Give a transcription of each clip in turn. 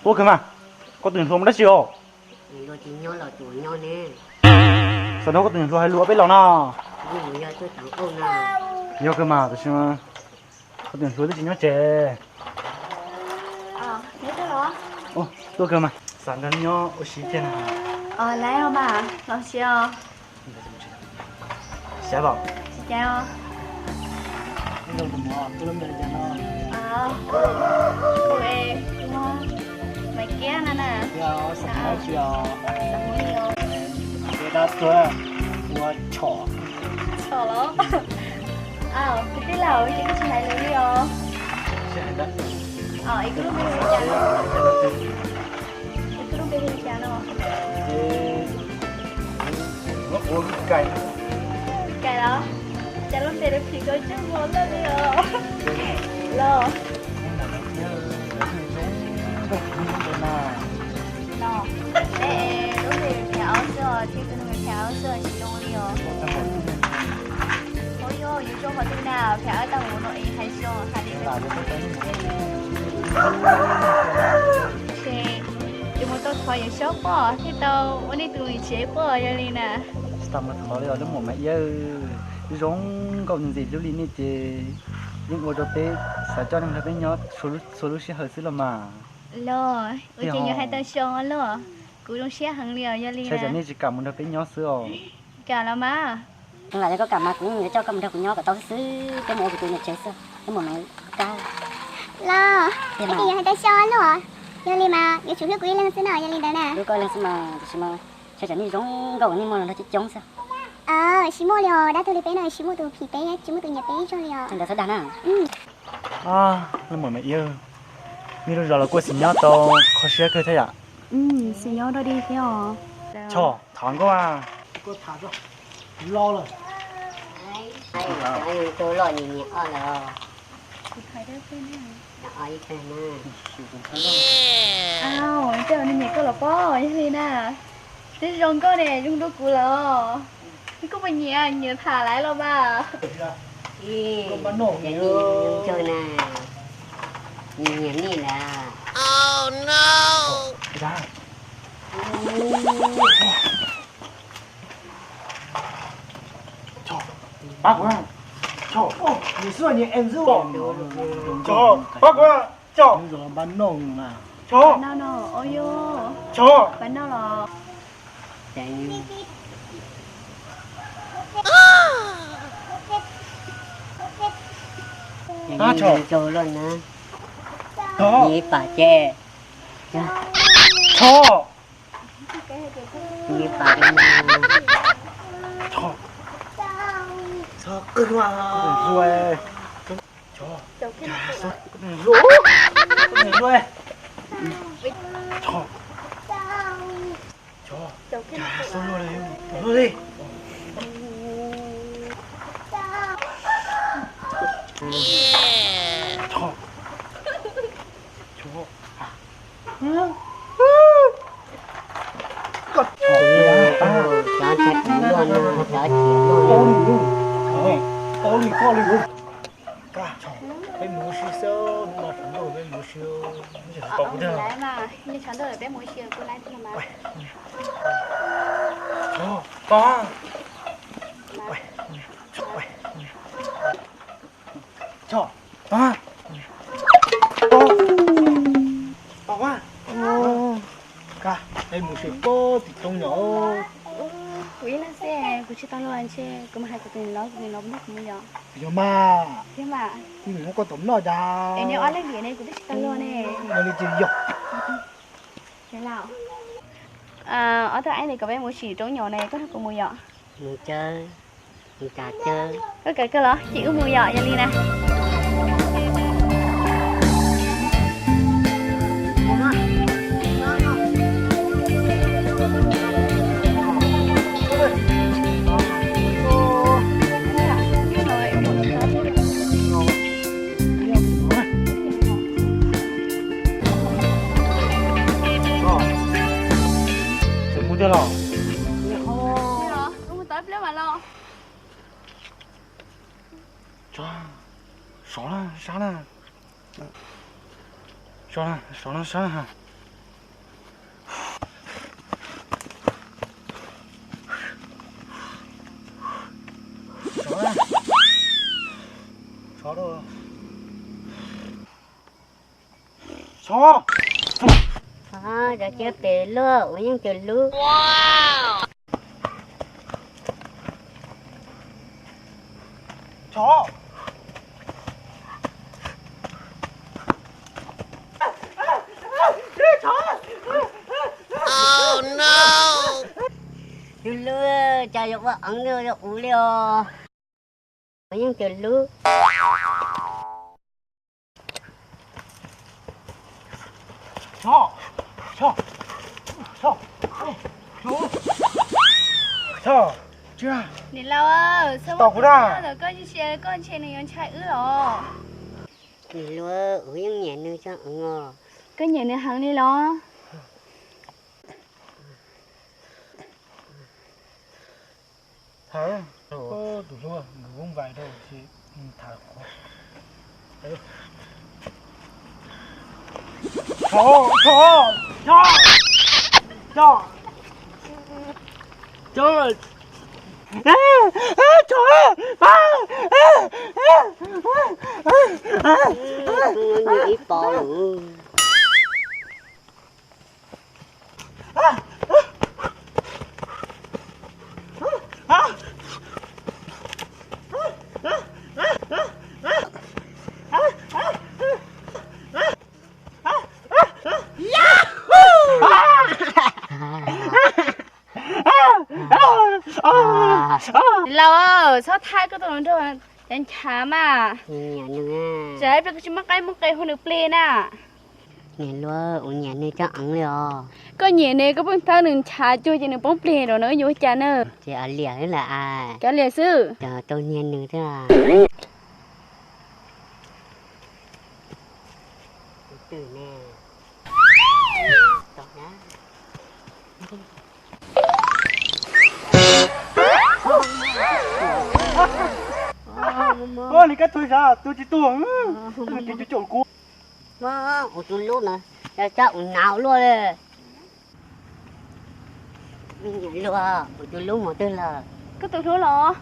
Tuaj kawg mas, koj tus hluas mus dab tsi os? Xav nrog koj tus hluas hais lus ob peb los no. Yog kawg mas, tab sis mas koj tus hluas twb tsis nyob tsev. Tuaj kawg mas, xav nrog neb nyob ua si kiag na. Lawm mas, los si os. Xyab os. Tsis caiv os. Tus muam, tus lub npe li cas no? Tus es Maiv Kiab no na. Yog, xav hais tsi os? Xav hais li os. Ces dab tuag ua Chom. Chom los? Kwv tij laus, ces koj tsis hais lus li os. Ib koj lub npe hu li cas no? Ib koj lub npe hu li cas no? Kais los? Cas lub npe lub phim koj tseem muaj loj li os. Los. No, peb lub npe Phim Aub xwb os, thiab tus npe Phim Aub xwb os, tsis zoo li os. Ua yog yus zoo qhov twg na, Phim Aub tau mus no es hais zoo hais li. Ces yus mus tau thov yus xyob poj thiaj tau ua nej tus niam tsev poj yog li na. Tsis tas mus thov li os, lub muam Maiv Iab, zoo nkauj ntxim hlub li nej ces yeej ua rau peb xav coj nej nrog peb nyob txhua lub sij hawm xwb los mas. Los, ua ces yus hais tau xyoo los, kuv zoo siab heev li os, yog li na. Ntshai tsam nej tsis kam mus nrog peb nyob xwb os. Kam los mas. Lam yog koj kam mas kuv yeej yuav coj koj mus nrog kuv nyob kom tau xwb xwb, peb mus ua kuv tus niam tsev xwb, peb mus mas kab. Los, ua ces yus hais tau xyoo los, yog li mas yuav tsum hlub kuv ib leeg xwb no, yog li ntawd na. Hlub koj ib leeg xwb mas, tiam sis mas ntshai tsam nej zoo nkauj uas nej muaj los nrog coob coob xwb. Tsis muaj li os, dab tuag li peb no tsis muaj tus phim peb, tsis muaj tus nyiam peb ib zaug li os. Ntawd txhob dag na. Lub muam Maiv Iab, nej lub zos los kuj xis nyob tau kho siab kawg thiab yom. Xis nyob dog dig thiab os. Chom, thov nkauj a. Tus loj nyias nyias ob lawm. Tej nyiam koj los pob, yog li na. Twb zoo nkauj ne, zoo dua kuv lawm. Koj puas nyiam, nyiam tham laiv los mas. Nyiam nej lawm. Pab kuv, Chom, nws xwb nyiam es xwb. Chom, pab kuv, Chom. Chom, Chom, Chom. Chom, Chom. Peb mus ua si xwb, hnub no sawv ntuj peb mus ua si, tsis tau kuv thiab. Peb mus ua si, kuv laiv thiab mas. Chom, Pab, Pab, Pab, Pab, peb mus ua si pob tim roob nyom. Kuv ib leeg xwb, kuv tsis tau luag ntshe kuv mus hais kuv tus niam laus, tus niam laus nrog kuv mus yom. Yog mas. Thiab mas. Kuv mus muab koj tom noj cas. Es neb ob leeg diam ne, kuv twb tsis tau luag ne. Yog li ces yog. Ob tug aib, kom peb mus ua si roob nyom ne, koj nrog kuv mus yom. Mus caw, mus caw. Koj kam kawg los ces wb mus yom, yog li na. Tsis mus tiag los? Wb mus tau ib pliag mas los. Saum no, saum no, saum no. Saum. Cov tsiab pem luaj, ua yeej cov lub. Lub lub, cas yuav ua eev li, yuav ua li os. Ua yeej cov lub. Niam laus, txhob muab kuv noj ntawm koj ntsia, koj ntshe nws yuav ntshai wb los. Niam laus, wb yeej nyiam nws tso eev os. Koj nyiam nws heev li los? Thawv, tus hlub, nws voob vais rau si, thawv. Ib pov lawm. Niam laus, txhob thaij koj tus hluas nraug nchav nchav mas. Tsam ib pliag kuv tsis muaj qaib muaj qe hu nws plig na. Niam laus, wb nyiam nws tso eev li os. Koj nyiam nws, koj pheej thaij nws nchav cuag ces nws poob plig rau na, yuav ua cas na? Ces ua liam xwb lawm as. Cov liam xwb. Cov tau nyiam nws thiab. Ua li koj tug sav, tus tsis tuag, tus caum kuv. Ua tus hlub na, cas ua nau luaj li. Luag, ua tus hlub mus twg lawm? Koj tus hlub los?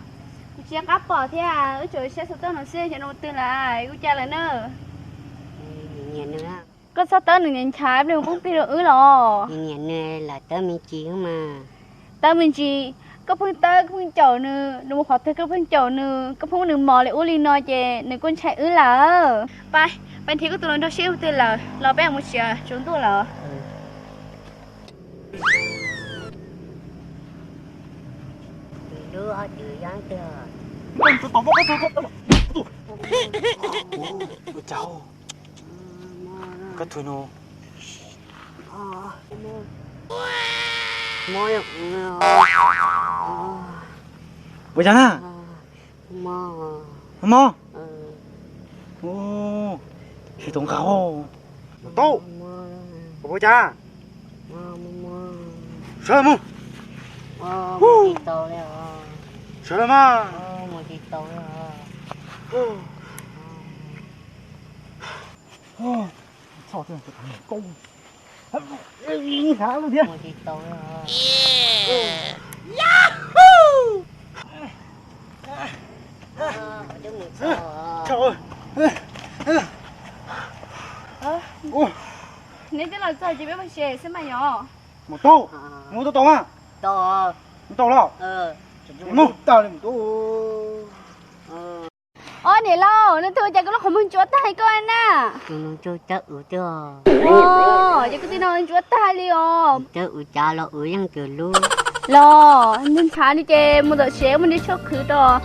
Kuv tsis nco qab pom thiab, wb tsuas saib xov tooj no xwb, xyov nws mus twg lawm, ua cas lawm na? Koj txhob tawb nws nchav, ib pliag nws poob plig rau wb los. Nyiam nws lam tawb me ntsis mas. Tawb me ntsis? Koj pheej tawb, koj pheej caum nws, nws mus qhov twg koj pheej caum nws, koj pheej muab nws mos li ub li no ces nws kuj ntshai wb lawm. Pab, pab nrhiav koj tus hluas nraug seb mus twg lawm, los peb mus tsev, tsaus ntuj lawm. Koj tug no. Ua cas na? Mob. Tsis tau nqa. Mus tau. Ua cas? Sawv mus. Sawv los mas. Txhob, koj thiab. Neb twb los txog ces peb mus tsev xwb mas yom. Mus tau, mus tau tau mas. Mus tau los. Mus tau li mus tau. Ob niam laus, nws twb ua cas koj lub qhov muag ntsuab tag li koj na? Tus no coj cawb wb thiab. Ces koj tij no ntsuab tag li os. Cawb wb cas los wb yeej cov lub. Los nws ntshav li ces mus tom tsev mus nrhiav tshuaj qhwv rau.